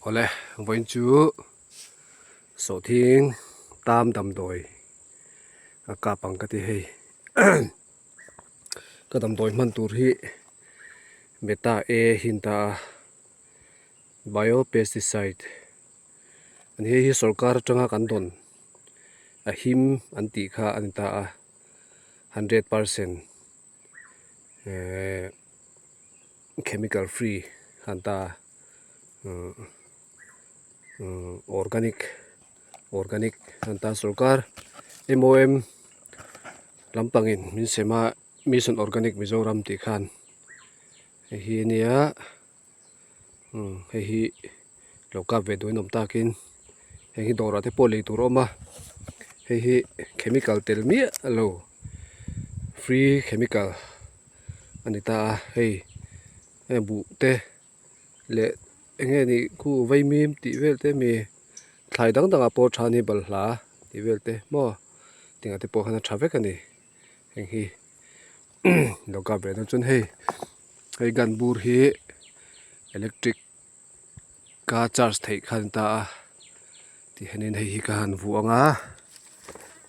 Awle vawiin chu sawhthing tam damdawi a kap ang ka ti hei ka damdawi hman tur hi beta a hi an ta a bio pesticide ani hei hi sawrkar atanga kan dawn a him an tih kha a ni ta a 100% ehh chemical free an ta organic organic an ta sawrkar M_O_M lampangin min sem a mission organic Mizoram tih khan hei hi ania hei hi lo kap ve duhin awm takin heng hi dawrah te pawh lei tur a awm a hei hi chemical tel miah lo free chemical a ni ta a hei heng buh te leh eng nge nih khu vaimim tih vel te mi thlai dang dangah pawh tha ni balhla tih vel te maw tingah te pawh khan a tha vek a ni heng hi lo kap ve dawn chuan hei hei gun bur hi electric ka charge theih kha a ni ta a tihianin hei hi ka han vuah ang a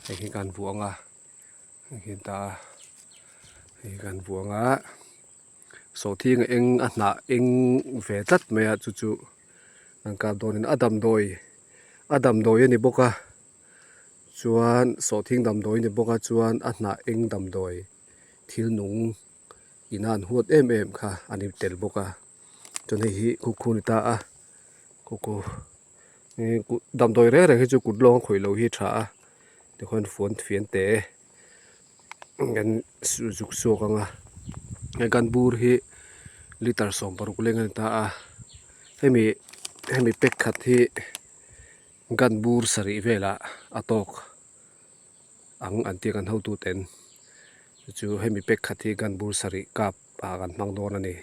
hei hi ka han vuah ang a hei hi a ni ta a hei hi ka han vuah ang a sawhthing a eng a hnah eng ve tlat mai a chu chu an kap dawnin a damdawi a damdawi a ni bawk a. Chuan sawhthing damdawi ni bawk a chuan a hnah eng damdawi thil nung ina an huat em em kha a ni tel bawk a chuan hei hi khukhu a ni ta a khukhu ih damdawi reng reng hi chu kut lawng a khawih loh hi a tha a tikhuan fuan fian te an zuk chhuak ang a he gun bur hi litre 16 leng a ni ta a hemi hemi pack khat hi. Gun bur sarih velah a tawk ang an tih kan hotu ten chu hemi pack khat hi gun bur sarih kap ah kan hmang dawn a ni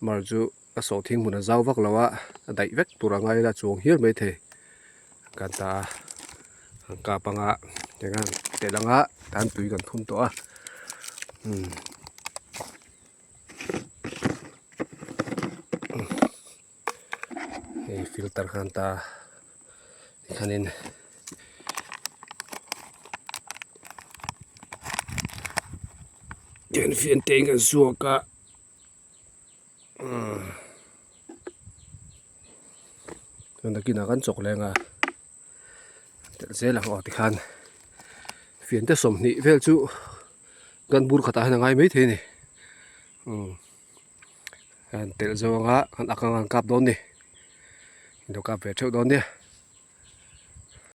mar chu a sawhthing hmun a zau vak lo a a daih vek tur a ngai la chuang hial maithei kan ta a an kap anga eng a telh anga tan tui kan thun tawh a umm. Hei filter khan ta tikhanin tian fian te in kan suak a umm chuan nakinah kan chawk leng a telh zel ang aw tikhan fian te 20 vel chu kan bur khatah hian a ngai maithei a ni umm. An telh zawng a an ak ang an kap dawn ni in lo kap ve theuh dawn nia.